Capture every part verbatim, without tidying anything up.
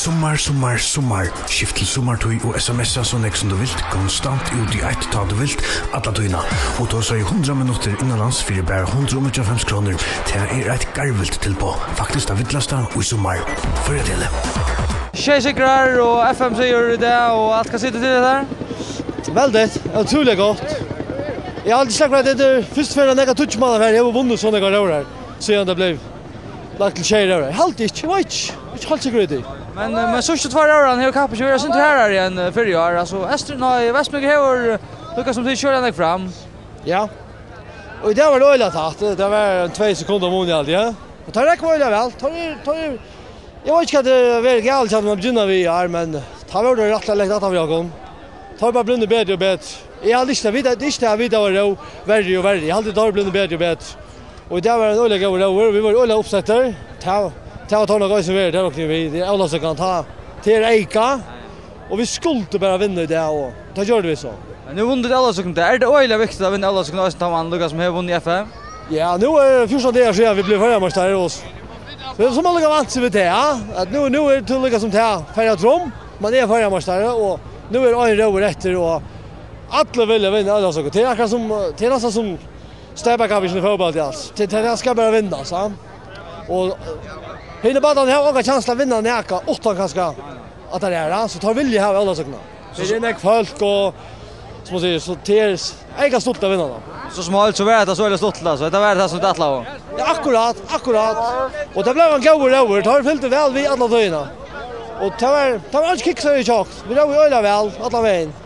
Summar, summar, summar. Skift til summartíð og S M S-a so nógv sum tú vilt, konstant út í eitt, tá tú vilt, alla tíðina. Og tú sigur hundrað minuttir innanlands fyri bara hundrað og níggjuoghálvfems krónur. Tað er eitt garvilt tilboð. Faktiskt tað villasta í summar. Føroya Tele. Sjey sigrar og F M sigur í dag, og alt, hvat sigur tú til hetta her? Veldigt, ótrúliga gott. Eg haldi slett at hetta er fyrstu ferð, at nakar tíggju manna har hevur vunnið so nógvar róður her, síðan tað bleiv lagt til sjey róður. Eg haldi ikki, eg veit ikki. Ikki heilt sikkur í tí. Men, eh, men síðstu tveir róðrarnar hevur kappingin verið eitt sindur harðari enn, eh, fyrr í ár. Altso, Eystur-, nei, Vestmannaeyingur hevur, eh, líka sum tit, koyrt nógv fram. Ja. Og í dag var tað øgiliga tætt. Tað var ein tvey sekund um mun, haldi eg. Og teir róðu øgiliga væl. Teir eru, teir eru, eg veit ikki, hvat tað er galið hjá teimum at byrja við í ár, men tá vóru teir rættiliga langt aftan fyri okkum. Teir eru bara blivnir betri og betri. Eg haldi ikki, at vit, tað er ikki tað, at vit hava róð verri og verri. Eg haldi, teir eru blivnir betri og betri. Og í dag var ein øgiliga góður róður. Vit vóru øgiliga uppsettir. Tað, tað var teir nokk eisini verið, tað rokni eg við. Tað er Ólavsøkan, tá, tað er eyka. Og vit skuldu bara vinna í dag, og tað gjørdu vit so. Men nú vunnu tit Ólavsøkuna. Er tað øgiliga viktigt at vinna Ólavsøkuna eisini, tá man líka sum hevur vunnið F M? Ja, nú er fjúrtan dagar síðan vit blivu føroyameistarar, og s-, so er sum man líka vant seg við tað, ja. At nú, nú er tað líka sum tað, Føroya Trum, man er føroyameistari, og nú er ein róður eftir, og allir vilja vinna Ólavsøkuna. Tað er akkurát sum, tað er næstan sum steypakappingin í fótbólti, altso. Tað, tað skal bara vinnast, ja. Og hinir bátarnir hava ongan kjans at vinna nakað uttan kanska at tað er, ja. So teir vilja hava Ólavsøkuna. So, so er nógv fólk og, sum man sigur, so tað er eyka stuttligt at vinna tað. So sum heild, so var hetta so øgiliga stuttligt, altso. Hetta var tað sum vit ætlaðu. Ja, akkurát, akkurát. Og tað bleiv ein góður róður. Teir fylgdu væl við alla tíðina. Og tað var, tað var einki kiks í kjøkt. Vit róðu øgiliga væl allan vegin.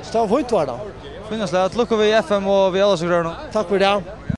So tað var fínt, var tað. Fínt, Lars. Lukka við F M og við Ólavsøkuróðrinum. Takk fyri tað.